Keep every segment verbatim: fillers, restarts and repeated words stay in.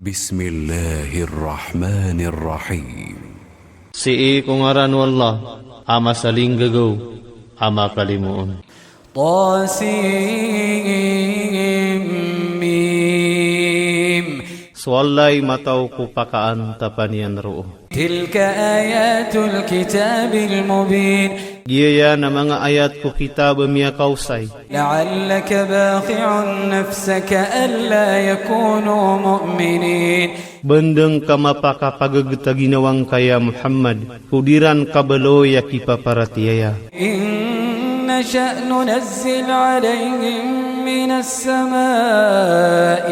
بسم الله الرحمن الرحيم. Sii ko ngaran o Allah, a masaling gegew, a makalimoon. طسم. So Allah i matau ko pakaan tapanian roo. تلك آيات الكتاب المبين. Giya na manga ayat ko kitab a miyakausai. لعلك باخع نفسك ألا يكونوا مؤمنين. Bendeng ka mapakapagegeta ginawa ngka ya Muhammad, ko di ran kabaloy a kipaparatiyaya. إن نشأ ننزل عليهم من السماء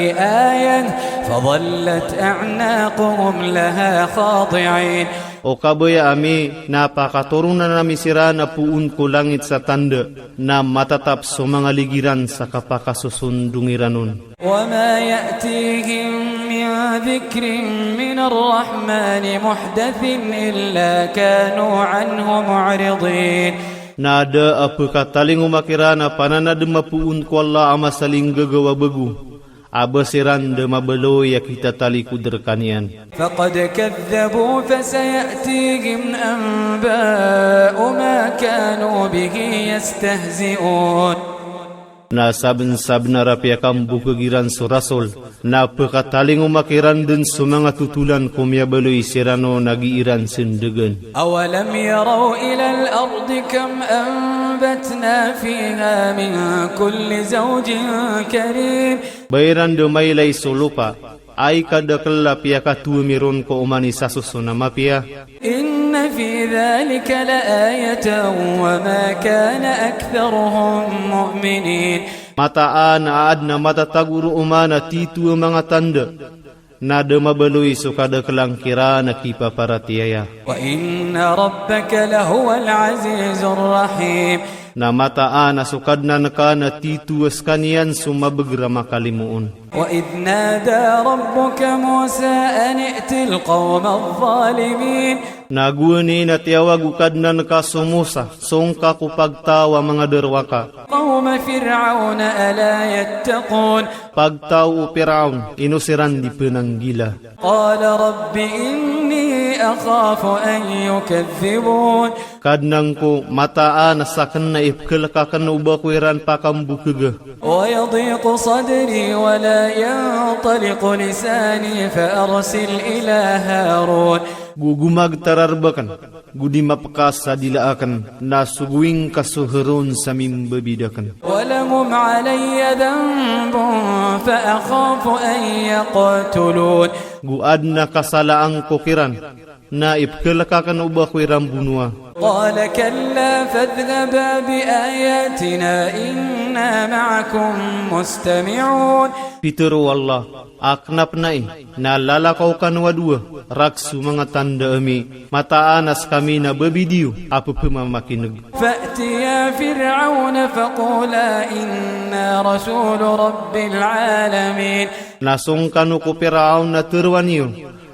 آية فظلت أعناقهم لها خاضعين. O kabaya ami, na pakatorunan ami sira na puun ko langit sa tanda, na matatap so manga ligiran sa kapakasusundung iran un. وما يأتيهم من ذكر من الرحمن محدث إلا كانوا عنه معرضين. Na da a pekatalingoma kiran a pananad ma puun ko Allah a masaling gegew a begu, a ba siran da mabaloy a kitatalikuder ka nian. فقد كذبوا فسيأتيهم أنباء ما كانوا به يستهزئون. Na saben-sabenar a piyakambukeg iran so rasul, na pekatalingoma kiran den so manga tutulan ko miyabaloy siran o na gii iran sendegen. أولم يروا إلى الأرض كم أنبتنا فيها من كل زوج كريم. Ba iran da mailai so lopa, ai ka dakel a piyakatuwa mi ron ko oman i sasoso na mapiya. إن في ذلك لآية وما كان أكثرهم مؤمنين. Mataan a adn a matatago ro oman a tituwa manga tanda, na da mabaloy so kadakelan kiran a kipaparatiyaya. وإن ربك لهو العزيز الرحيم. Na mataan a so Kadnan ka na tituwa skaniyan so mabeger a makalimoon. وإذ نادى ربك موسى أن ائت القوم الظالمين. Na guwa ni na tiyawag o Kadnan ka so Musa, songka ko pagtaw a manga derwaka. قوم فرعون ألا يتقون. Pagtaw o Piraun, ino siran di penanggila. قال رب إني أخاف أن يكذبون. Kadnan ko, mataan a saken na ipkelkaken o ba ko iran pakambukeg. ويضيق صدري ولا ينطلق لساني فأرسل إلى هارون. Gu gumag tarar baken, gu di mapkas a dila aken, na suguing ka so Harun sa mimbabidaken. ولهم علي ذنب فأخاف أن يقتلون. Gu adn a kasalaan ko kiran, na ipkelkaken o ba ko iran bunua. قال كلا فاذهبا بآياتنا إنا معكم مستمعون. Pitero o Allah, aknap nai, na lalakaw kan waduwa, raks o manga tanda ami, mataan a skami na babidiyo, a pepemamakineg. فأتيا فرعون فقولا إنا رسول رب العالمين. Na songkan o ko Piraun na terowan iyo,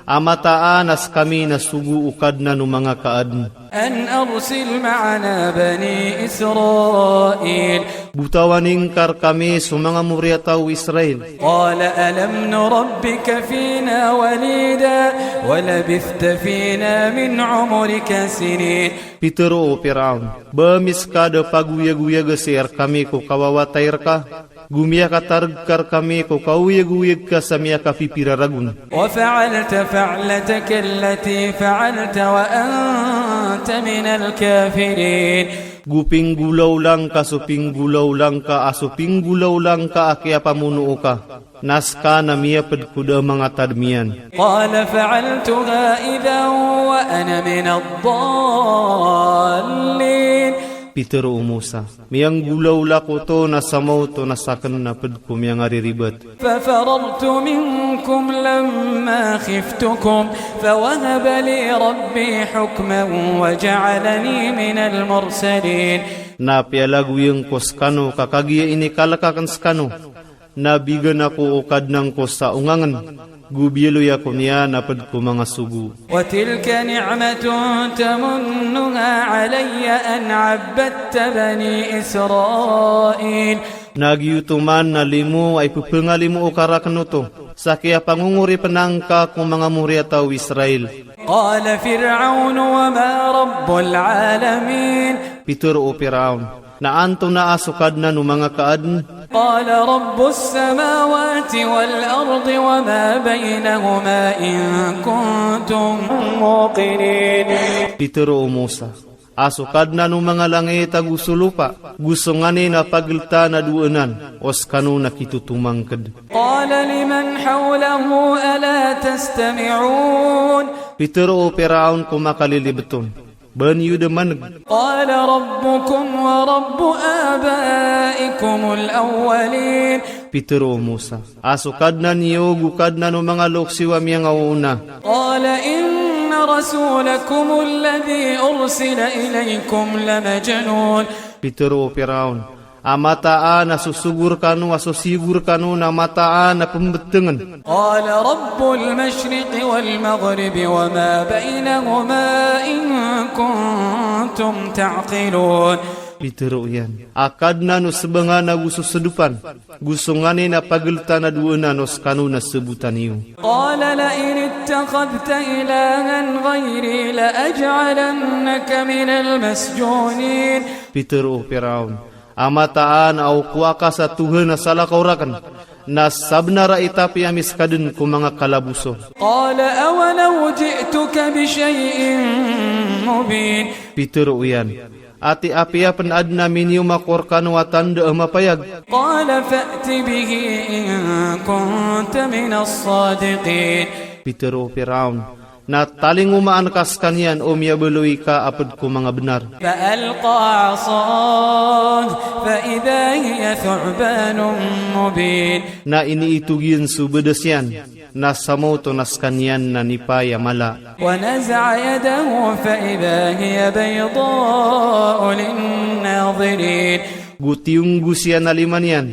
a mataan a skami na sugu o Kadnan o manga kaadn. أن أرسل معنا بني إسرائيل. Butawa ningkar kami so manga moriyataw Israil. قال ألم نربك فينا وليدا ولبثت فينا من عمرك سنين. Pitero o Piraun, ba miska da paguyag-uyag sa kami ko kawawa tayr ka, gu miyakatarg kar kami ko kauyag-uyag ka sa miyakapipira ragun. وفعلت فعلتك التي فعلت وأنت من الكافرين. Gu pinggulaw la ngka so pinggulaw la ngka a so pinggulaw la ngka a kiyapamono ka. Na ska na miyaped ko da manga tadmiyan. قال فعلتها إذا وأنا من الضالين. Pitero o Musa, miyanggulaw la ko oto na sa maoto na saken na ped ko miyangariribet. ففررت منكم لما خفتكم فوهب لي ربي حكما وجعلني من المرسلين. Na piyalagoyang ko skano ka kagiya inikalkaken skano, na bigan ako o Kadnan ko sa ongangen, gu biyaloy ako niyan na ped ko manga sugu. وتلك نعمة تمنها علي أن عبدت بني إسرائيل. Na giyoto man na limo a ipepengalimo o ka raken oto, Sa kiya pangungur i penangka ko manga mori a tau Israil. قال فرعون وما رب العالمين. Pitero o Piraun, na antonaa so Kadnan o manga kaadn? قال رب السماوات والأرض وما بينهما إن كنتم موقنين. Pitero o Musa, a so Kadnan o manga langit ago so lopa, go so ngane na pagelta na duanan, o skano na kitutumangked. قال لمن حوله ألا تستمعون. Pitero o Piraun ko makalilibeton, ba niyo de maneg? قال ربكم ورب آبائكم الأولين. Pitero o Musa, a so Kadnan iyo go Kadnan o manga loksiwa miyangaoona. قال إن رسولكم الذي أرسل إليكم لمجنون. Pitero o Piraun, a mataan a so sugur kano, a so sigur kano na mataan a pembetengen. قال رب المشرق والمغرب وما بينهما إن كنتم تعقلون. Pitero iyan, a Kadnan o sebengan ago so sedepan, go so ngane na pagelta na duanan, o skano na sebutan iyo. قال لئن اتخذت إلها غيري لأجعلنك من المسجونين. Pitero o Piraun, a mataan a o ko aka sa tuhan a salakaw raken, na sabnar a itapi ami sekaden ko manga kalabuso. قال أولو جئتك بشيء مبين. Pitero iyan, ati apiya pen aden a miniyo makor kano a tanda a mapayag? قال فأت به إن كنت من الصادقين. Pitero o Piraun, na talingomaan ka sekaniyan o miyabaloy ka a ped ko manga benar. فألقى عصاه فإذا هي ثعبان مبين. Na iniitog iyan so bedes iyan, na samoto na sekaniyan na nipaya mala. ونزع يده فإذا هي بيضاء للناظرين. Go tiyonggos iyan a lima niyan,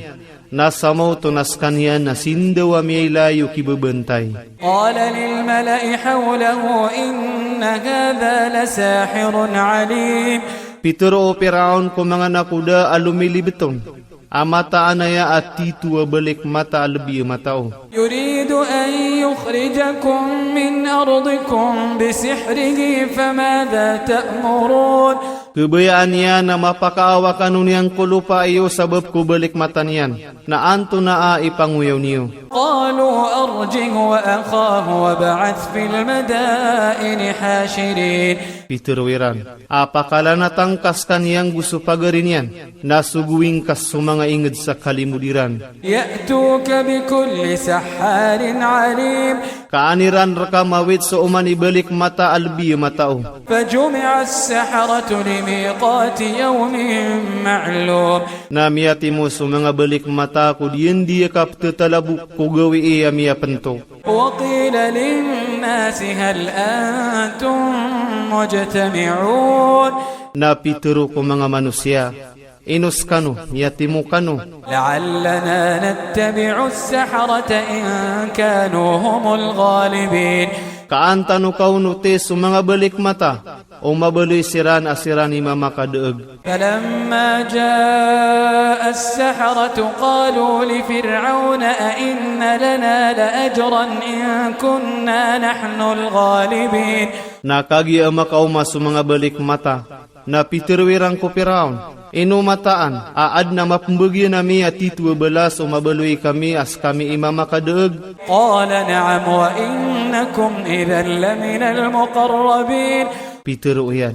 na samoto na sekaniyan na sindaw a miyailay o kibebentay. قال للملأ حوله إن هذا لساحر عليم. Pitero o Piraun ko manga nakoda a lomilibeton, a mataan aya a tito a balik mata a lebi a matao. يريد أن يخرجكم من أرضكم بسحره فماذا تأمرون. Kebayaan iyan a mapakaawa kano niyan ko lopa iyo sabap ko balik mata niyan. Na antonaa i pangoyaw niyo? قالوا أرجه وأخاه وابعث في المدائن حاشرين. Pitero iran, a pakalanatan ka sekaniyan go so pagari niyan, na sogo ingkas so manga inged sa kalimod iran. يأتوك بكل سحار عليم. Kaan iran rekam awit so oman i balik mata a lebi a matao. فجمع السحرة لميقات يوم معلوم. Na miyatimo so manga balik mata ko diendi a kaptetalabok ko gawii a miyapento. وقيل للناس هل أنتم مجتمعون. Na pitero ko manga manusiya, ino sekano, miyatimo kano? لعلنا نتبع السحرة إن كانوا هم الغالبين. Kaan tano kaono te so manga balik mata, o mabaloy siran a siran i mamakadeeg. فلما جاء السحرة قالوا لفرعون أئن لنا لأجرا إن كنا نحن الغالبين. Na kagiya a makaoma so manga balik mata, na pitero iran ko Piraun, ino mataan a aden a mapembagian ami a tito a balas o mabaloy kami a sekami i mamakadeeg? قال نعم وإنكم إذا لمن المقربين. Pitero iyan,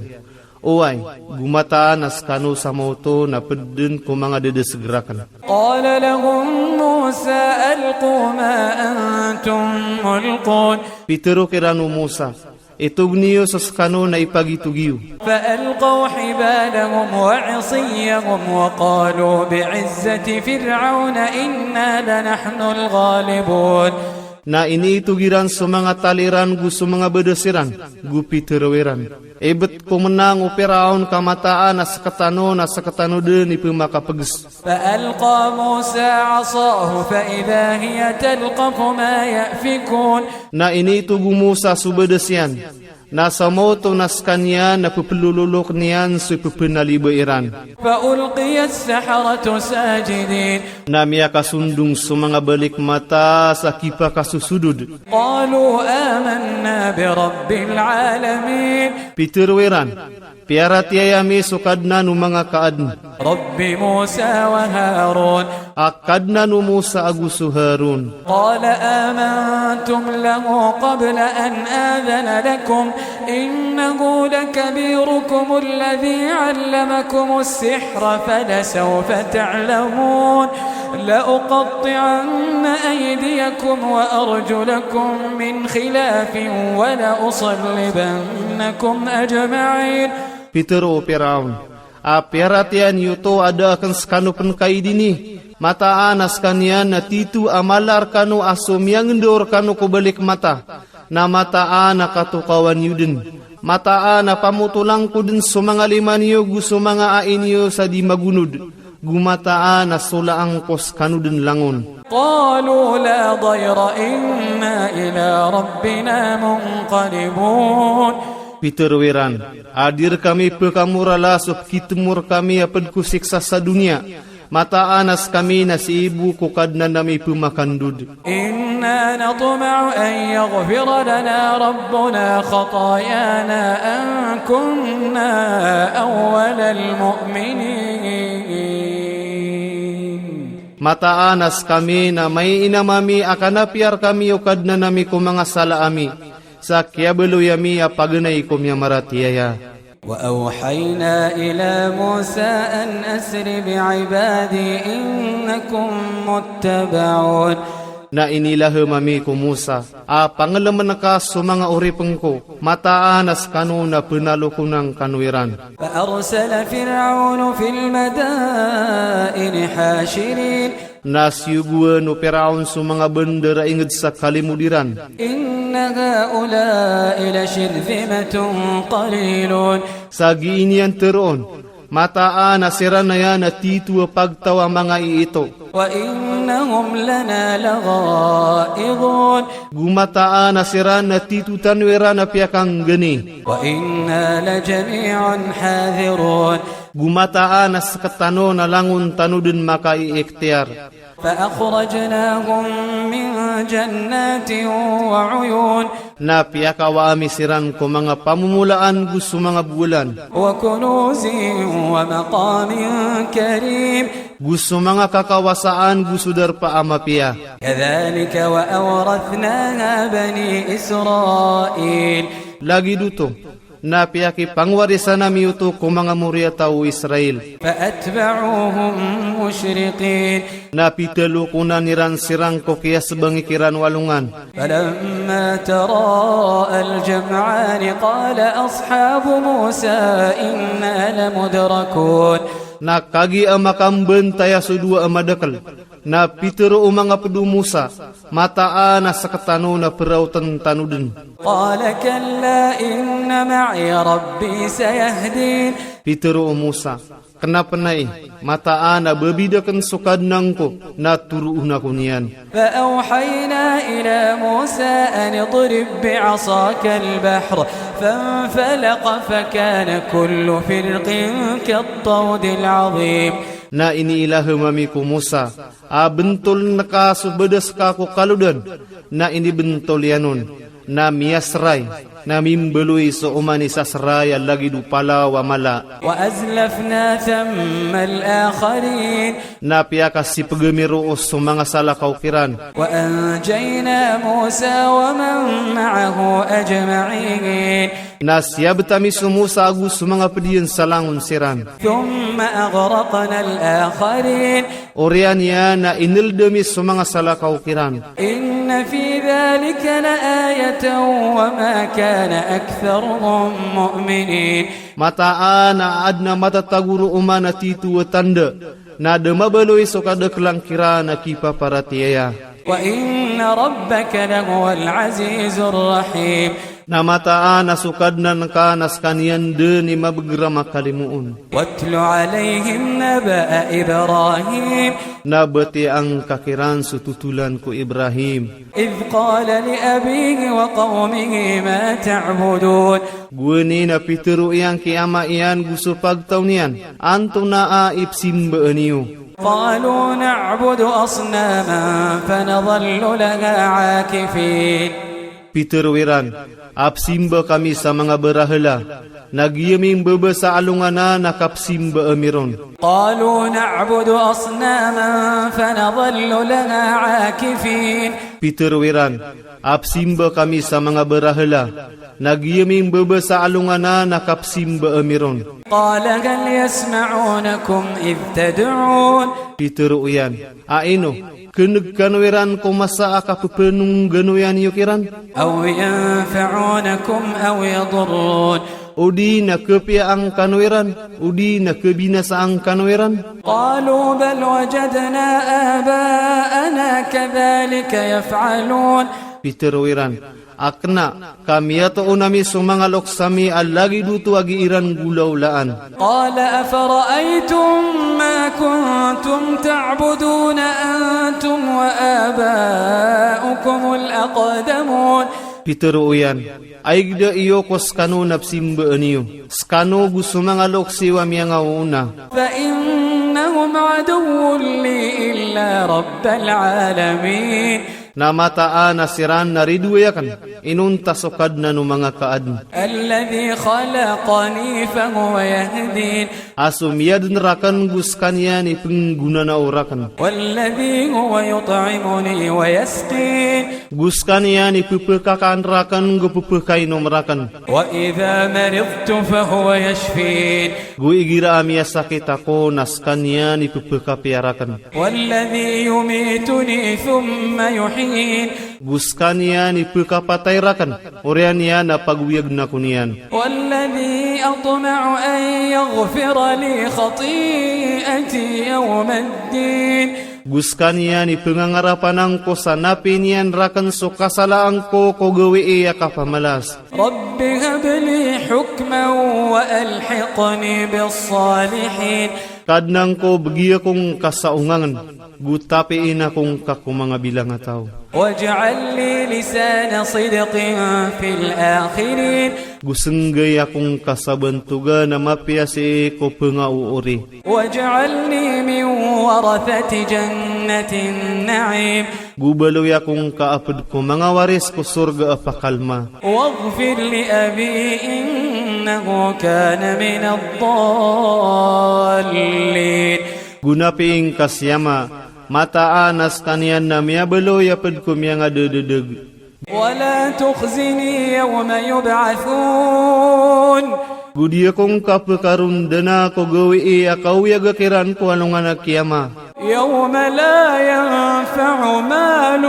oway, go mataan a sekano samoto na pedden ko manga dedeseg raken. قال لهم موسى ألقوا ما أنتم ملقون. Pitero kiran o Musa, itog niyo so sekano na ipagitog iyo. فألقوا حبالهم وعصيهم وقالوا بعزة فرعون إنا لنحن الغالبون. Na iniitog iran so manga tali ran go so manga bedes iran, go pitero iran, ibet ko menang o Piraun ka mataan a seketano na seketano den i pemakapeges. فألقى موسى عصاه فإذا هي تلقف ما يأفكون. Na iniitog o Musa so bedes iyan, Na samoto na sekaniyan na pepelololok niyan so pepenalibe iran. فألقي السحرة ساجدين. Na miyakasundung so manga balik mata sa kipakasusudud. قالوا آمنا برب العالمين. Pitero iran, piyaratiyaya ami so Kadnan o manga kaadn. رب موسى وهارون. A Kadnan o Musa ago so Harun. قال آمنتم له قبل أن آذن لكم إنه لكبيركم الذي علمكم السحر فلسوف تعلمون لأقطعن أيديكم وأرجلكم من خلاف ولأصلبنكم أجمعين. Pitero o Piraun, a piyaratiyaya ami oto a daaken sekano pen kaidini. Mataan a sekaniyan na titu a mala rekano a so miyangendo rekano ko balik mata. Na mataan a katokawan iyo den. Mataan a pamotolang ko den so manga lima niyo go so manga ai niyo sa di magunud. Go mataan a solaang ko sekano den langon. قالوا لا ضير إنا إلى ربنا منقلبون. Pitero iran, adir kami pe kamor ala so pekitemor kami a ped ko siksa sa duniya. Mataan a sekami na siibo ko Kadnan ami pemakandud. إنا نطمع أن يغفر لنا ربنا خطايانا أن كنا أول المؤمنين. Mataan a sekami na mai-inam ami a kanapiyar kami o Kadnan ami ko manga sala ami. Sa kiyabeloi ami a paganay ko miyamaratiyaya. وأوحينا إلى موسى أن أسر بعبادي إنكم متبعون. Na inilahem ami ko Musa a pangelemen ka so manga oripeng ko, mataan a sekano na penalokonan kano iran. فأرسل فرعون في المدائن حاشرين. Na siyogoen o Piraun so manga bendera inged sa kalimod iran. إن هؤلاء لشرذمة قليلون. Sa giiniyan teroon, mataan a siran aya na titu a pagtaw a manga iito. وإنهم لنا لغائظون. Go mataan a siran na titu tano iran a piyakangeni. وإنا لجميع حاذرون. Go mataan a sekatano na langon tano den makaiiktiyar. فأخرجناهم من جنات وعيون. Na piyakawa ami siran ko manga pamomolaan go so manga buwalan. وكنوز ومقام كريم. Go so manga kakawasaan go so darpa a mapiya. كذلك وأورثناها بني إسرائيل. Lagid oto, na piyakipangwarisan ami oto ko manga moriyataw o Israil. فأتبعوهم مشرقين. Na pitalokonan iran siran ko kiyasbangi kiran walongan. فلما تراءى الجمعان قال أصحاب موسى إنا لمدركون. Na kagiya makambantaya so dowa a madakel, na pitero o manga ped o Musa, mataan a sekatano na peraoten tano den. قال كلا إن معي ربي سيهدين. Pitero o Musa, kena pena i, mataan a bebidaken so Kadnan ko, na toroon ako niyan. فأوحينا إلى موسى أن اضرب بعصاك البحر فانفلق فكان كل فرق كالطود العظيم. Na iniilahem ami ko Musa, a bentol neka so bedes ka ko kalodan, na inibentol iyan on, na miyaserai, na mimbeloi so oman i saserai a lagid o palaw a mala. وأزلفنا ثم الآخرين. Na piyakasipege ami roo so manga salakaw kiran. وأنجينا موسى ومن معه أجمعين. Na siyabet ami so Musa ago so manga pediyan sa langon siran. ثم أغرقنا الآخرين. Oriyan iyan na ineled ami so manga salakaw kiran. إن في ذلك لآية وما كان أكثرهم مؤمنين. Mataan a aden a matatago ro oman a titu a tanda, na da mabeloi so kadakelan kiran a kipaparatiyaya. وإن ربك لهو العزيز الرحيم. Na mataan a so Kadnan ka na sekaniyan de ni mabgerama kalimoon. واتل عليهم نبأ إبراهيم. Na bete angka kiran so tutulan ko Ibrahim. إذ قال لأبيه وقومه ما تعبدون. Gueni na pitero iyan ki ama iyan gu so pagtaw niyan, antonaa i pesimbaan iyo? قالوا نعبد أصناما فنظل لها عاكفين. Pitero iran, a pesimba kami sa manga berahela, na giya mi mbebesa alongan a na kapesimbaa mi ron. قالوا نعبد أصناما فنظل لها عاكفين. Pitero iran, a pesimba kami sa manga berahela, na giya mi mbebesa alongan a na kapesimbaa mi ron. قال هل يسمعونكم إذ تدعون. Pitero iyan, a ino, keneg kano iran ko masa a kapepenung gano iyan iyo kiran? أو ينفعونكم أو يضرون. Odi na kepiya angkano iran, odi na kebinasa angkano iran. قالوا بل وجدنا آباءنا كذلك يفعلون. Pitero iran, akna, kami ato o nami so manga loks ami a lagi dutu agi iran gulaulaan. قال أفرأيتم ما كنتم تعبدون أنتم وآباؤكم الأقدمون. Pitero iyan, aigda iyo ko sekano na pesimbaan iyo, sekano gu so manga loks iyo a miyangaoona. فإنهم عدو لي إلا رب العالمين. Na mataan a siran na riduay aken, inonta so Kadnan o manga kaadn. الذي خلقني فهو يهدين. A so miyadan raken gu sekaniyan i penggunanao raken. والذي هو يطعمني ويسقين. Gu sekaniyan i pepekakan raken gu pepekainom raken. وإذا مرضت فهو يشفين. Gu igira a miyasakit ako na sekaniyan i pepekapiya raken. والذي يميتني ثم يحيين. Gu sekaniyan i pekapatai raken, oriyan iyan a pagoyag na koniyan. والذي أطمع أن يغفر لي خطيئتي يوم الدين. Gu sekaniyan i pengangarapan angko sa napin iyan raken so kasalaan ko ko gawii a kapamalas. رب هب لي حكما وألحقني بالصالحين. Kadnan ko begi ako ngka saongangen, gu tapiin ako ngka ko manga bilang a tao. واجعل لي لسان صدق في الآخرين. Gu senggay ako ngka sabantugan a mapiya sii ko pengaoori. واجعلني من ورثة جنة النعيم. Gu baloy ako ngka aped ko manga waris ko sorga a pakalma. واغفر لأبي إنه كان من الضالين. Gu napiin ka si ama, mataan a sekaniyan na miyabaloy aped ko miyangadededeg. ولا تخزني يوم يبعثون. Gu di ako ngka pekarundana ko gawii a kaoyaga kiran ko alongan a kiyama. يوم لا ينفع مال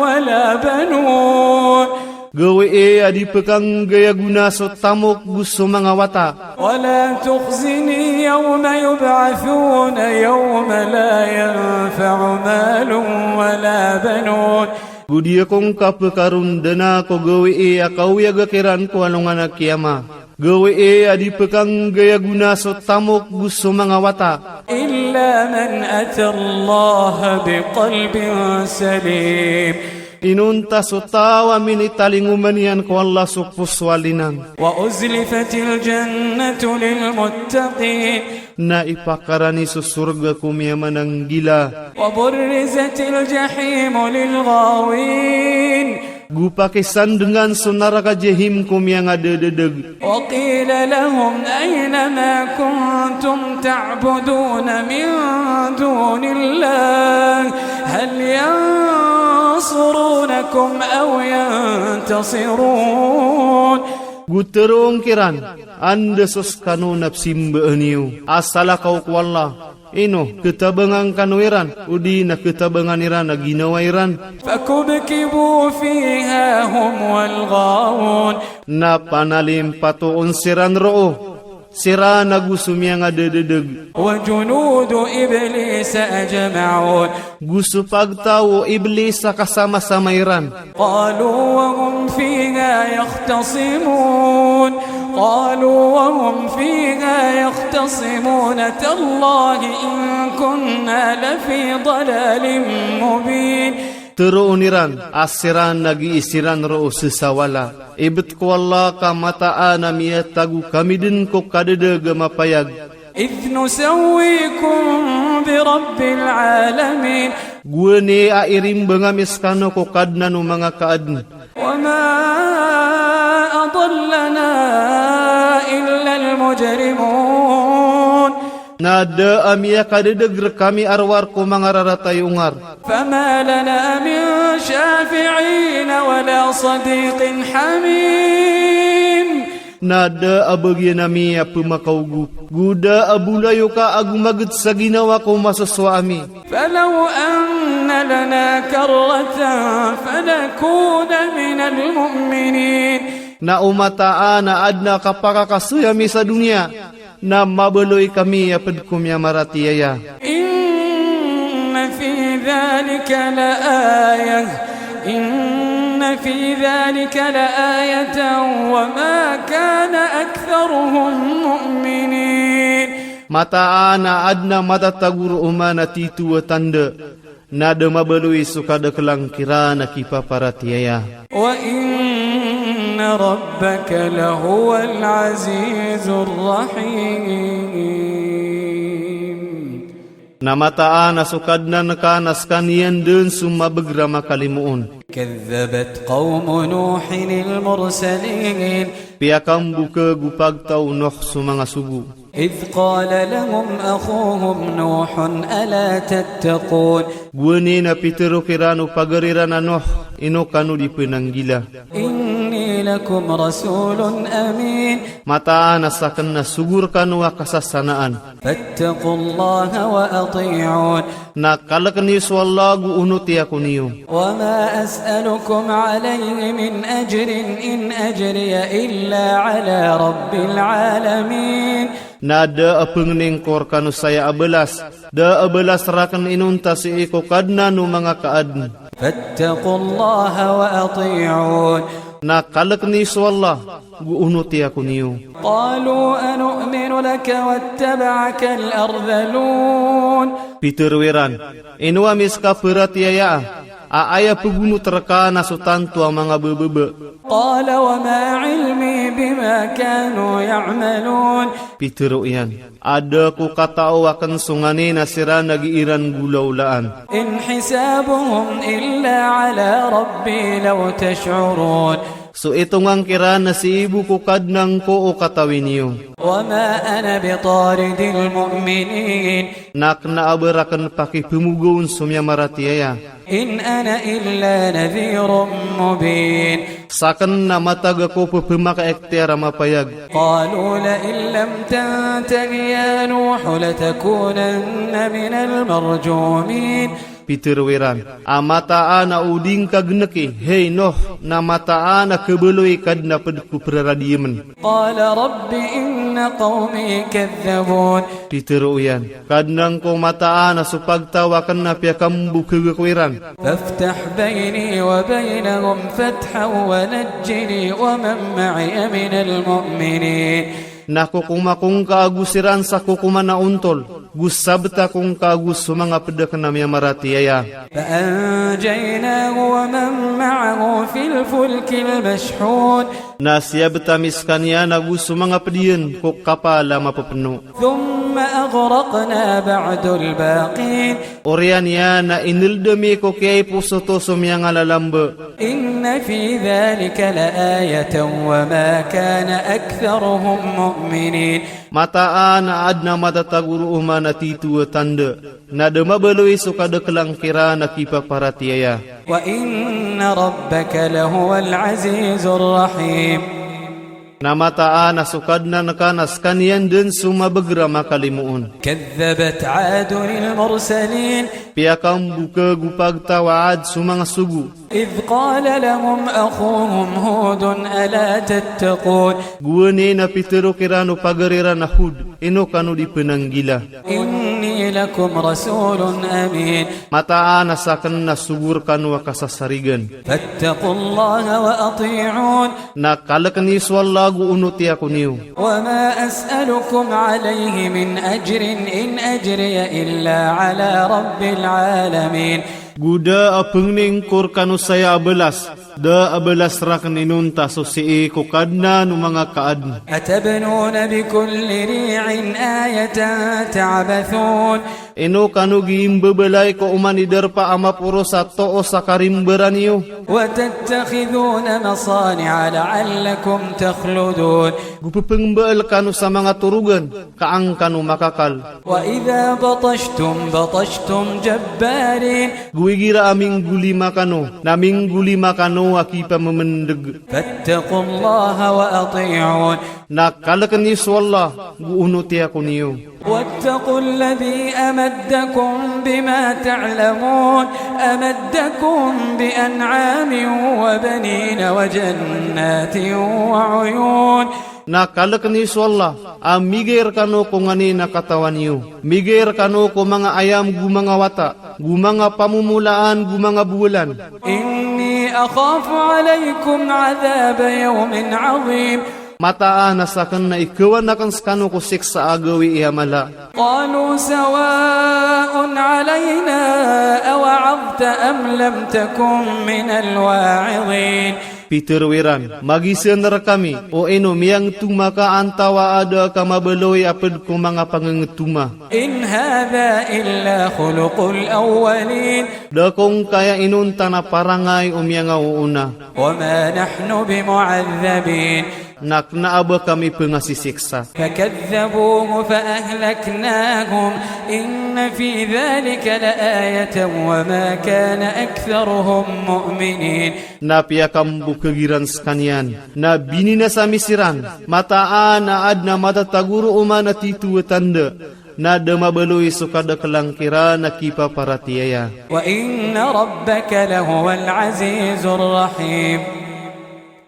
ولا بنون. Gawii a di pekanggaya guna so tamok gu so manga wata. ولا تخزني يوم يبعثون يوم لا ينفع مال ولا بنون. Gu di ako ngka pekarundana ko gawii a kaoyaga kiran ko alongan a kiyama. Gawii a di pekanggaya guna so tamok gu so manga wata. إلا من أتى الله بقلب سليم. Inonta so taw a minitalingoma niyan ko Allah so poso a linang. وأزلفت الجنة للمتقين. Na ipakarani so sorga ko miyamananggila. وبرزت الجحيم للغاوين. Gu pakisandengan so naraka jahim ko miyangadededeg. وقيل لهم أين ما كنتم تعبدون من دون الله هل ينصرونكم أو ينتصرون. Gu terong kiran, anda so sekano na pesimbaan iyo a salakaw ko Allah. Ino, ketabangan kano iran, odi na ketabangan iran a ginawa iran. فكبكبوا فيها هم والغاوون. Na panalimpatoon siran roo, Siran na gu sumiyan a dededeg. وجنود إبليس أجمعون. Gu supagta o Iblis a kasama-sama iran. قالوا وهم فيها يختصمون. قالوا وهم فيها يختصمون تالله إن كنا لفي ضلال مبين. Teroon iran, a siran na gii siran roo sesawala. Ibet ko Allah ka mataan a miatago kamiden ko kadedeg a mapayag. إذ نسويكم برب العالمين. Gueni a irimbang ami sekano ko Kadnan o manga kaaden. وما أضلنا إلا المجرمون. Na da a miakadedeg rekami arwar ko manga rarata i ungar. فما لنا من شافعين ولا صديق حميم. Na da a bagian ami a pemakaogo. Gu da a bolayoka ago maged sa ginawa ko masosowa ami. فلو أن لنا كرة فنكون من المؤمنين. Na o mataan a aden a kapakakasoy ami sa doniya, na mabaloy kami a ped ko miyamaratiyaya. إن في ذلك لآية. إن في ذلك لآية وما كان أكثرهم مؤمنين. Mataan a aden a matatago roo man a tito a tanda. Na da mabaloy so kadaklang kiran a kipaparatiyaya. وإن ربك لهو العزيز الرحيم. Na mataan a so Kadnan ka na sekaniyan den so mabeg ra makalimoon. كذبت قوم نوح المرسلين. Piyakambuke gu pagta o Nuh so manga sogo. إذ قال لهم أخوهم نوح ألا تتقون. Gueni na pitero kiran o pagar iran a Nuh, ino kano di penanggila. إني لكم رسول أمين. Mataan a saken na sogo rekano a kasasanaan. فاتقوا الله وأطيعون. Na kalek niyo so Allah go onoti ako niyo. وما أسألكم عليه من أجر إن أجري إلا على رب العالمين. Na da a pengening ko rekano saya a belas, da a belas raken inonta sii ko Kadnan o manga kaaden. فاتقوا الله وأطيعون. Na kalek niyo so Allah go onoti ako niyo. قالوا أنؤمن لك واتبعك الأرذلون. Pitero iran, ino ami seka paratiyaya a aya pegunot rekana so tanto a manga bebebe. قال وما علمي بما كانوا يعملون. Pitero iyan, a da ko katao aken so nganin a siran a gii iran golaolaan. إن حسابهم إلا على ربي لو تشعرون. So itongang kiran a sii bo ko Kadnan ko o katawi niyo. وما أنا بطارد المؤمنين. Na kena a ba raken paki pemogoon so miyamaratiyaya. إن أنا إلا نذير مبين. Saken na matag ako pe-, pemakaektiyar a mapayag. قالوا لئن لم تنته يا نوح لتكونن من المرجومين. Pitero iran, a mataan a o di ngka gneki, hei Nuh, na mataan a kebaloy ka dna ped ko praradiyemen. قال رب إن قومي كذبون. Pitero iyan, Kadnan ko, mataan a so pagtaw aken na piyakambukeg ako iran. فافتح بيني وبينهم فتحا ونجني ومن معي من المؤمنين. Na kokoma ko ngka ago siran sa kokoma na untol, go sabta ko ngka ago so manga ped aken a miyamaratiyaya. فأنجيناه ومن معه في الفلك المشحون. Na siyabta mi sekaniyan ago so manga ped iyan ko kapal a mapepeno. ثم أغرقنا بعد الباقين. Oriyan iyan na inelde mi ko kiyaposo to so miyangalalambe. إن في ذلك لآية وما كان أكثرهم مؤمنين. Mataan a adna matatago ro oman a tito a tanda. Na da mabaloy so kadaklang kiran a kipaparatiyaya. وإن ربك لهو العزيز الرحيم. Na mataan a sokadnan ka na sekaniyan den so mabeger a makalimoon. كذبت عاد المرسلين. Piyakam buke gu pagtawa Ad so manga sogo. إذ قال لهم أخوهم هود ألا تتقون. Guene na piterok iran o pager iran a Hud, ino kano di penanggila. إني لكم رسول أمين. Mataan a saken na sogo rekano a kasasarigan. فاتقوا الله وأطيعون. Na kalek ni so Allah gu unuti ako niyo. وما أسألكم عليه من أجر إن أجري إلا على رب العالمين. Gu da a pengning ko rekano saya a belas, da a belas raken inonta so si'i ko kadnan o manga kaadn. أتبنون بكل ريع آية تعبثون. Ino kano gi imbebelai ko oman i darpa a maporos a to'os a karimberan iyo. وتتخذون مصانع لعلكم تخلدون. Gu pepengbe'el kano sa manga torugan, ka ang kano makakal. وإذا بطشتم بطشتم جبارين. Gu igira a minggulima kano, na minggulima kano a kipamemendeg. فاتقوا الله وأطيعون. Na kalek ni so Allah, gu unuti ako niyo. واتقوا الذي أمدكم بما تعلمون أمدكم بأنعام وبنين وجنات وعيون. Na kalek ni so Allah, a miger kano ko ngani na katawan iyo. Miger kano ko manga ayam gu manga wata, gu manga pamomolaan, gu manga buwelan. إني أخاف عليكم عذاب يوم عظيم. Mataan a saken na ikewan aken sekano ko siksa a gawi i amala. قالوا سواء علينا أوعظت أم لم تكن من الواعظين. Pitero iran, magisen rekami, o ino miyangetuma ka antawa da ka mabeloi a ped ko manga pangengetuma. إن هذا إلا خلق الأولين. Da ko ngkai a inonta na parangai o miyangaoona. وما نحن بمعذبين. Na kna a ba kami pengasisiksa. فكذبوه فأهلكناهم إن في ذلك لآية وما كان أكثرهم مؤمنين. Na piyakam buke giran sekaniyan, na bini na sami siran, mataan a adn a matatago ro oman a tituwe tanda, na da mabeloi so kadaklan kiran a kipaparatiyaya. وإن ربك لهو العزيز الرحيم.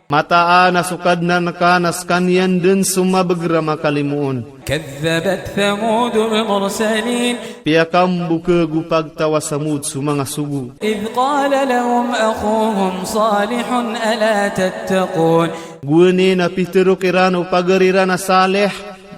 Mataan a so kadnan ka na sekaniyan den so mabeger a makalimoon. كذبت ثمود المرسلين. Piyakam buke gu pagtawa Samud so manga sogo. إذ قال لهم أخوهم صالح ألا تتقون. Guene na piterok iran o pager iran a Saleh,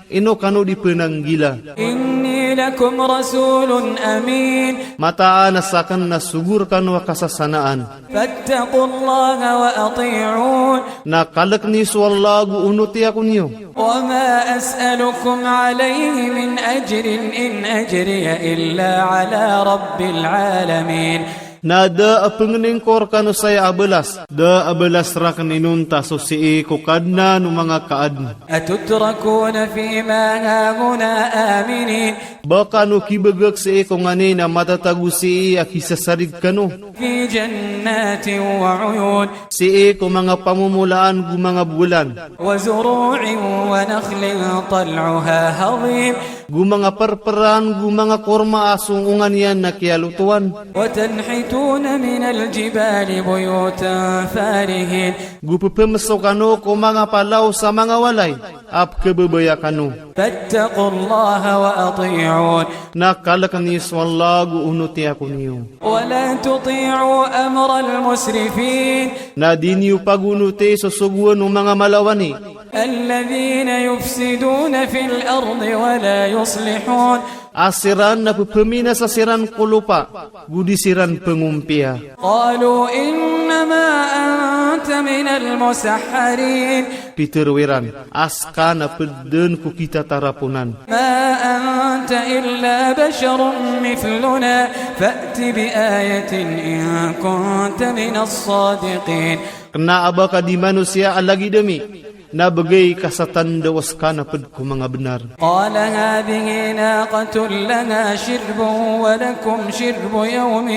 ino kano di penanggila. إني لكم رسول أمين. Mataan a saken na sogo rekano a kasasanaan. فاتقوا الله وأطيعون. Na kalek ni so Allah gu unuti ako niyo. وما أسألكم عليه من أجر إن أجري إلا على رب العالمين. Na da a pengening ko rekano saya a belas, da a belas raken inonta so si'i ko kadnan o manga kaadn. أتتركون فيما هاهنا آمنين. Ba kano kibegek si'i ko ngani na matatago si'i a kisasarig kano. في جنات وعيون. Si'i ko manga pamomolaan gu manga buwelan. وزروع ونخل طلعها هضيم. Gu manga perperan, gu manga korma a so ongan iyan na kiyalotowan. وتنحتون من الجبال بيوتا فارهين. Gu pepemeso kano ko manga palaw sa manga walay, a pekebebaya kano. فاتقوا الله وأطيعون. Na kalek ni so Allah gu unuti ako niyo. ولا تطيعوا أمر المسرفين. Na di niyo pagunuti so sogoan o manga malawani. الذين يفسدون في الأرض ولا يصلحون. A siran na pepeminas a siran ko lopa, gu di siran pengumpiya. قالوا إنما أنت من المسحرين. Pitero iran, aska na pedden ko kitataraponan. ما أنت إلا بشر مثلنا فأت بآية إن كنت من الصادقين. Kena a ba ka di manusiya a lagid ami, na begi ka sa tanda o sekana ped ko manga benar. قال هذه ناقة لها شرب ولكم شرب يوم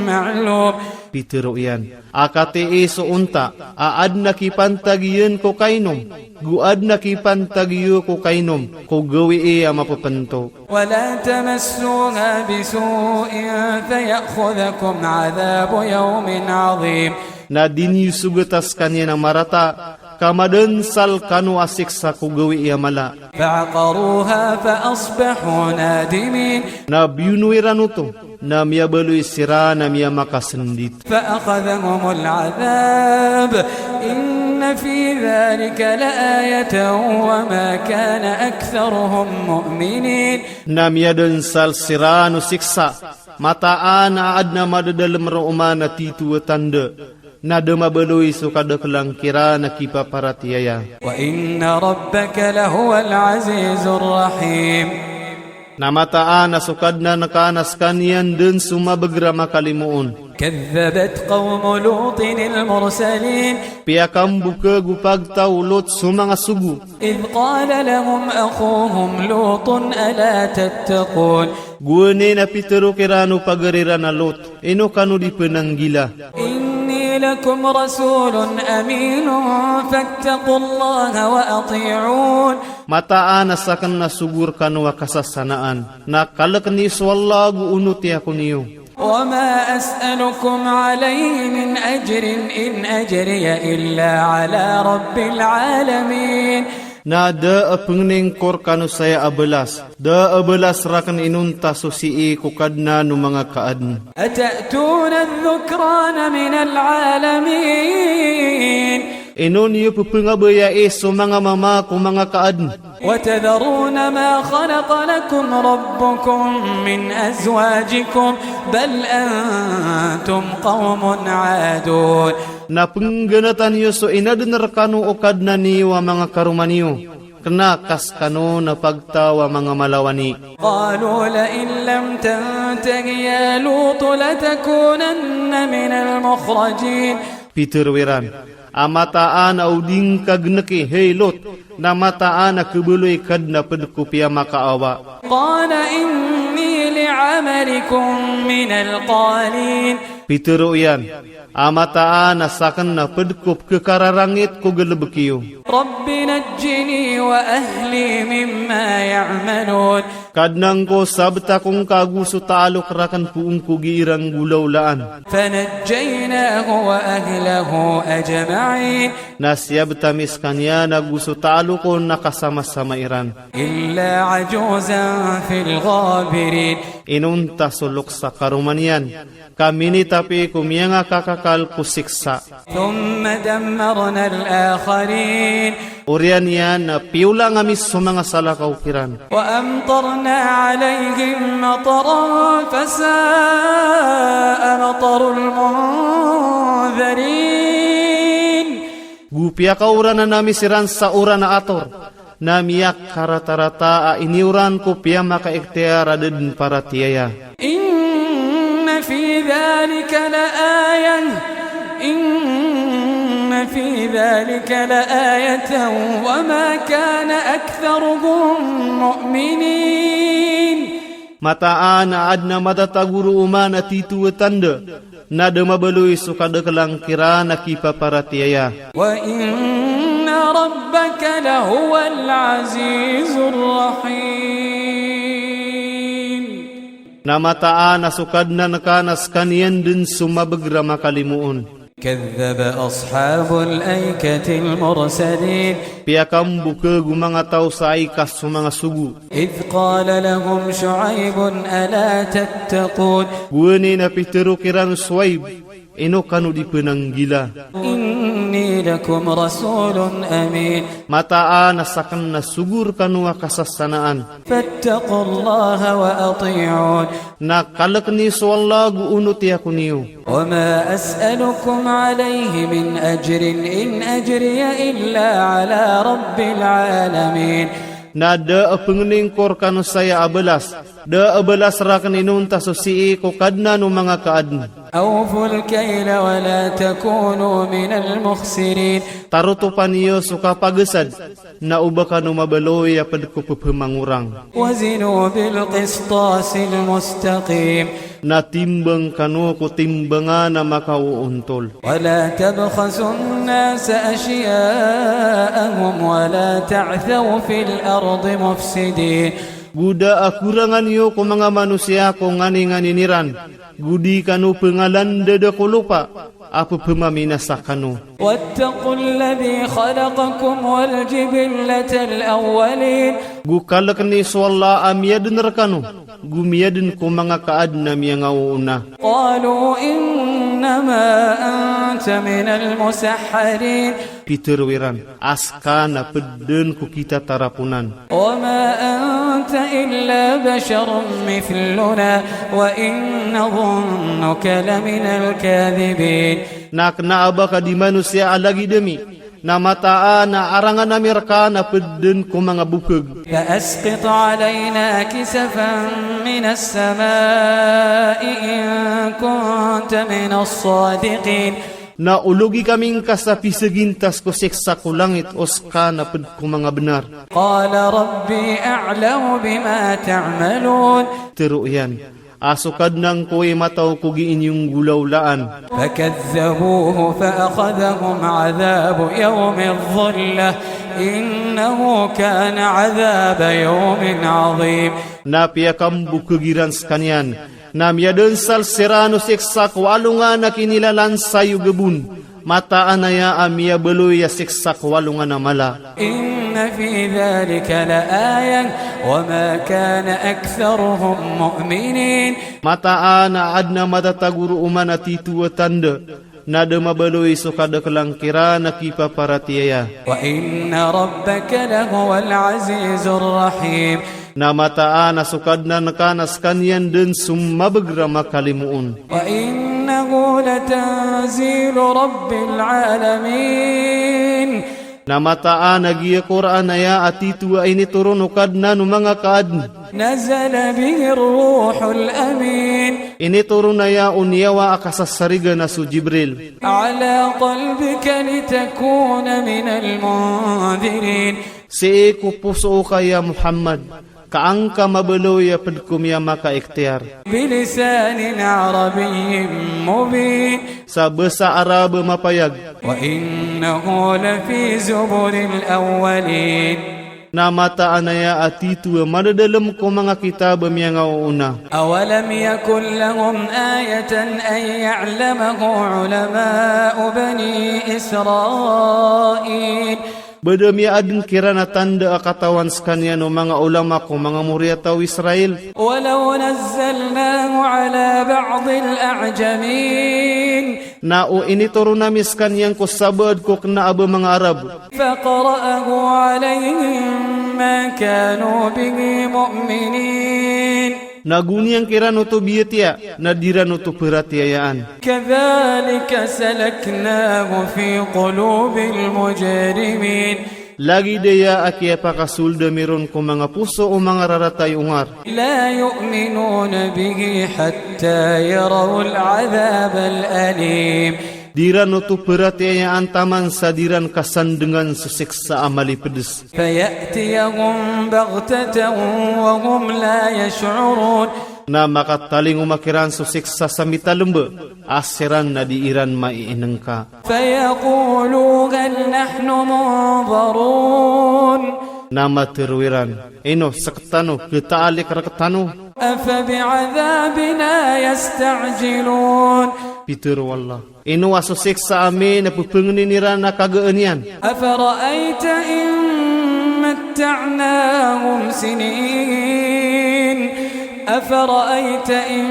معلوم. Pitero iyan, a kate e so onta, a aden a kipantag iyan ko kainom, gu aden a kipantag iyo ko kainom, ko gawi e a mapepento. ولا تمسوها بسوء فيأخذكم عذاب يوم عظيم. Na di niyo sugeta sekaniyan a marata, ka madensal kano a siksa ko gawi e a mala. فعقروها فأصبحوا نادمين. Na biyuno iran oto, na miyabaloy siran a miyamakasendit. فأخذهم العذاب إن في ذلك لآية وما كان أكثرهم مؤمنين. Na miyadensal siran o siksa, mataan a aden a madadalem ro oman a tito a tanda, na da mabaloy so kadakelang kiran a kipaparatiyaya. وإن ربك لهو العزيز الرحيم. Na mataan a so Kadnan ka na sekaniyan den so mabeger a makalimoon. كذبت قوم لوط المرسلين. Piyakambuka gu pagtaw o Lot so manga sogo. إذ قال لهم أخوهم لوط ألا تتقون. Gunen a pitero kiran o pager iran a Lot, ino kano di penanggila. إني لكم رسول أمين فاتقوا الله وأطيعون. Mataan a saken na sogo rekano a kasasanaan, na kalekni so Allah gu onote ako niyo. وما أسألكم عليه من أجر إن أجري إلا على رب العالمين. Na da a pengeneng ko rekano saya a belas, da a belas raken inonta so sii ko Kadnan o manga kaaden. أتأتون الذكران من العالمين. Ino niyo pepengabaya e so manga mama ko manga kaaden. وتذرون ما خلق لكم ربكم من أزواجكم بل أنتم قوم عادون. Na penggenatan iyo so inaden rekano o Kadnan iyo a manga karoma niyo. Kena ka sekano na pagtaw a manga malawani. قالوا لئن لم تنته يا لوط لتكونن من المخرجين. Pitero iran, a mataan a o dingka gneke, hei Lot, na mataan a kebaloy Kadnan ped ko piyamakaawa. قال إني لعملكم من القالين. Pitero iyan, a mataan a saken na ped ko pkekararangit ko gelebek iyo. رب نجني وأهلي مما يعملون. Kadnan ko, siyabta ko ngka gu so taluk raken pu ungku gi iran gu lawlaan. فنجيناه وأهله أجمعين. Na siyabta mi sekaniyan a gu so taluk on na kasamasama iran. إلا عجوزا في الغابرين. Inonta so loksa karoma niyan, ka minitapi ko miyanga kakakal ko siksa. ثم دمرنا الآخرين. Oriyan iyan na piyulang ami so manga salakaw kiran. وأمطرنا عليهم مطرا فساء مطر المنذرين. Gu piyakauranan ami siran sa uran a ator, na miyakatarata a iniuran ko piyamakaekteyar a deden paratiyaya. إن في ذلك لآية، إن في ذلك لآية وما كان أكثرهم مؤمنين. Mataan a aden a madataguro oman a tito a tanda, na da mabaloy so kadakelang kiran a kipaparatiyaya. وإن ربك لهو العزيز الرحيم. Na mataan a so Kadnan ka na sekaniyan den so mabeger a makalimoon. كذب أصحاب الأيكة المرسلين. Piyakambuka gu manga taw sa aika so manga sogo. إذ قال لهم شعيب ألا تتقون. Gunen a pitero kiran Shuaib, ino kano di penanggila. إني لكم رسول أمين. Mataan a saken na sogo rekano a kasasanaan. فاتقوا الله وأطيعون. Na kalekni so Allah gu onote ako niyo. وما أسألكم عليه من أجر إن أجري إلا على رب العالمين. Na da a pengeneng ko rekano saya a belas, da a belas raken inonta so sii ko Kadnan o manga kaaden. أوفوا الكيل ولا تكونوا من المخسرين. Tarotopan yo so kapagesad, na uba kano mabaloy a ped ko pepemangurang. وزنوا بالقسطاس المستقيم. Na timbang kano ko timbangan a makaontol. ولا تبخسوا الناس أشياءهم ولا تعثوا في الأرض مفسدين. Guda a kurangan yo ko manga manusia ko ngani-ngani niran. Gudi kano pengalandada ko lopa, a pepemaminasa kano. واتقوا الذي خلقكم والجبلة الأولين. Gu kalek ni so Allah a miyaden rekano, gu miyaden ko manga kaadn a miyangaoona. قالوا إنما أنت من المسحرين. Piteroy ran, aska na pedden ko kita tarapunan. وما أنت إلا بشر مثلنا وإن نظنك لمن الكاذبين. Na kna a ba ka di manusia a lagid ami, na mataan a arangan ami rka na pedden ko manga bukeg. فأسقط علينا كسفا من السماء إن كنت من الصادقين. Na ologi kami ngka sa pisegintas ko seksa ko langit o ska na ped ko manga benar. قال ربي أعلم بما تعملون. Tero iyan, a so Kadnan ko e matao ko gi inyong gulawlaan. فكذبوه فأخذهم عذاب يوم الظلة إنه كان عذاب يوم عظيم. Na piyakambukeg iran sekaniyan, na miyadensal siran o seksa ko alongan a kinilalan sayu gebun. Mataan aya a miyabaloy a seksa ko alongan a mala. إن في ذلك لآية وما كان أكثرهم مؤمنين. Mataan a adn a matatagoro o mana tito a tanda, na da mabaloy so kadakelang kiran a kipaparatiyaya. وإن ربك لهو العزيز الرحيم. Na mataan a so Kadnan ka na sekaniyan den so mabeg ra makalimoon. وإنه لتنزيل رب العالمين. Na mataan a giya Qur'an aya a tito a initoron o Kadnan o manga kaadn. نزل به الروح الأمين. Initoron aya o niyawa a kasasarigan a so Jibril. على قلبك لتكون من المنذرين. Sii ko poso ka ya Muhammad, ka angka mabaloy a ped ko miya maka iktiyar. بلسان عربي مبين. Sa basa Arab mapayag. وإنه لفي زبر الأولين. Na mataan aya a tito a madadalem ko manga kitab a miyangaoona. أولم يكن لهم آية أن يعلمه علماء بني إسرائيل. Ba da miyaadn kiran a tanda a katawan sekaniyan o manga ulama ko manga mori a tao Israil. ولو نزلناه على بعض الأعجمين. Na o initoron ami sekaniyan ko sabaad ko kna a ba manga Arab. فقرأه عليهم ما كانوا به مؤمنين. Na guniyan kiran oto biyatiya, na diran oto peratiyayaan. كذلك سلكناه في قلوب المجرمين. Lagid aya a kiyapakasold ami ron ko manga poso o manga raratay o ngar. لا يؤمنون به حتى يروا العذاب الأليم. Diran oto peratiyayaan taman sa diran kasandengan so seksa a malipedes. فيأتيهم بغتة وهم لا يشعرون. Na makatalingoma kiran so seksa sa mitalemba, a siran na di iran maiinengka. فيقولوا هل نحن منظرون. Na matero iran, ino sek tano, keta a lekrek tano. أفبعذابنا يستعجلون. Pitero o Allah. Ino a so seksa ami na pepengnin iran a kagaan iyan. أفرأيت إن متعناهم سنين. أفرأيت إن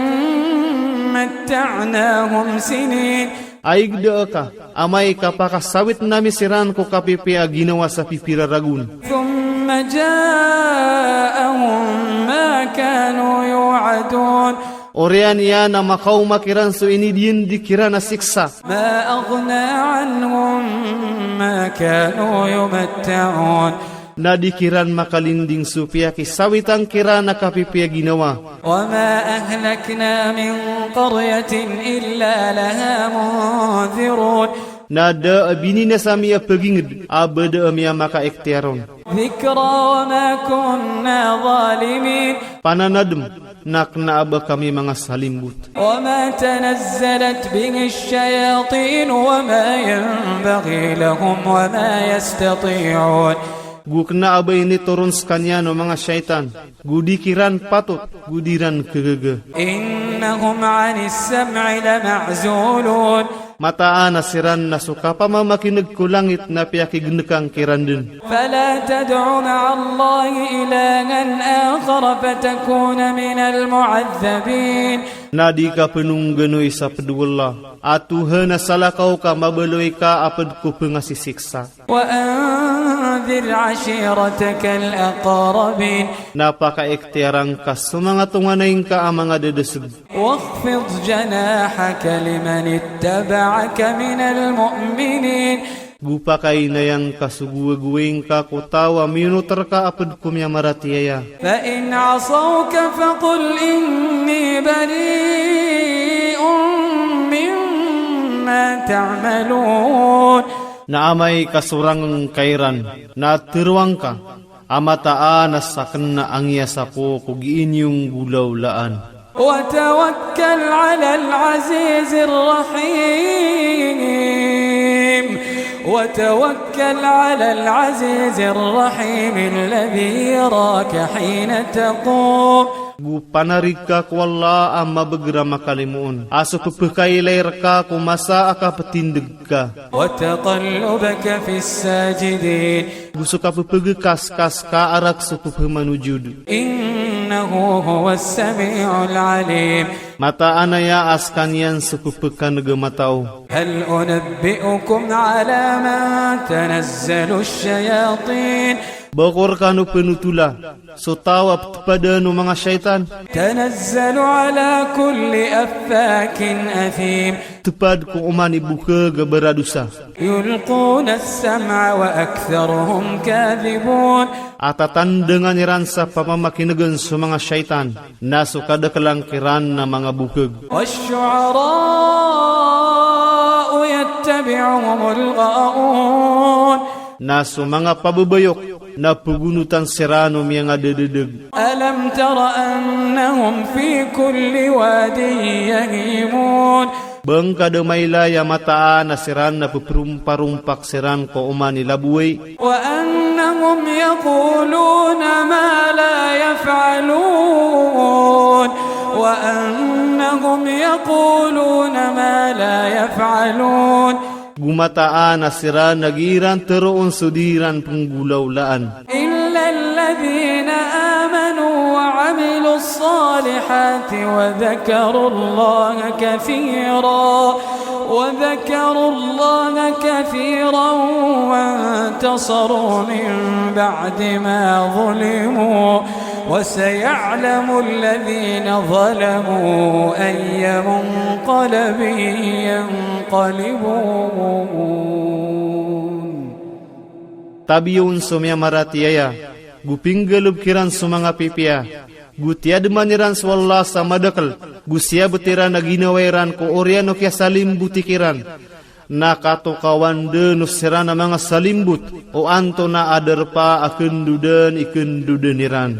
متعناهم سنين. Aig da ka, amay ka pakasawit nami siran ko kapipiya ginawa sa pipira ragun. ثم جاءهم ما كانوا يوعدون. Oriyan iyan a makaoma kiran so inidin di kiran a seksa. ما أغنى عنهم ما كانوا يمتعون. Na di kiran makalinding so piyakisawitan kiran a kapipiya ginawa. وما أهلكنا من قرية إلا لها منذرون. Na da a bini na sa miya pagingd a ba da a miya makaektiyaron. ذكرى وما كنا ظالمين. Pananadm, na kna a ba kami manga salimbut. وما تنزلت به الشياطين وما ينبغي لهم وما يستطيعون. Gu kna a ba ini turun sekaniyan o manga shaytan, gu di kiran patut, gu di ran kagaga. إنهم عن السمع لمعزولون. Mataan a siran na so kapamamakineg ko langit na piyakignekang kiran den. فلا تدع مع الله إلها آخر فتكون من المعذبين. Na di ka penunggen o isa ped o Allah a tuhan a salakaw ka mabaloy ka a ped ko pengasisiksa. وأنذر عشيرتك الأقربين. Na pakaektiyaran ka so manga tonganay ngka a manga dedeseg. واخفض جناحك لمن اتبعك من المؤمنين. Gu pakainayan ka so guweguwey ngka ko taw a miyonot rka a ped ko miyamaratiyaya. فإن عصوك فقل إني بريء مما تعملون. Na amay ka sorang ngka iran, na terwang ka a mataan a sakna angiya sapo ko giinyong gulawlaan. وتوكل على العزيز الرحيم. وتوكل على العزيز الرحيم الذي يراك حين تقوم. Gu panarig ka ko Allah a mabeger a makalimoon a so pepekaylay rka ko masa a kapetindeg ka. وتقلبك في الساجدين. Gu so kapepegekaskas ka arak so pepemanujud. إنه هو السميع العليم. Mataan aya a sekaniyan so pepekaneg a mataw. هل أنبئكم على من تنزل الشياطين. Ba ko rkano penutula so taw a petepadan o manga shaytan. تنزل على كل أفاك أثيم. Tepad ko oman i bukeg a baradosa. يلقون السمع وأكثرهم كاذبون. A tatandengan iran sa pamamakinegen so manga shaytan, na so kadakelan kiran na manga bukeg. والشعراء يتبعهم الغاوون. Na so manga pabebayok na pegunutan siran o miyangadededeg. ألم تر أنهم في كل واد يهيمون. Ba ngka da mailay a mataan a siran na peperumparumpak siran ko oman i labuway. وأنهم يقولون ما لا يفعلون. وأنهم يقولون ما لا يفعلون. Gu mataan a siran na giran teroon so diran penggulawlaan. إلا الذين آمنوا وعملوا الصالحات وذكروا الله كثيرا، وذكروا الله كثيرا وانتصروا من بعد ما ظلموا، وسيعلم الذين ظلموا أي منقلب ينقلبون. Tabiyon so miyamaratiyaya, gu pinggaleb kiran so manga pipiya, gu tiyademan iran so Allah sa madakel, gu siyabet iran a ginawa iran ko oriyan o kiyasalimbut i kiran. Na katokawan den o siran a manga salimbut, o antonaa a darpa a kenduden i kenduden iran.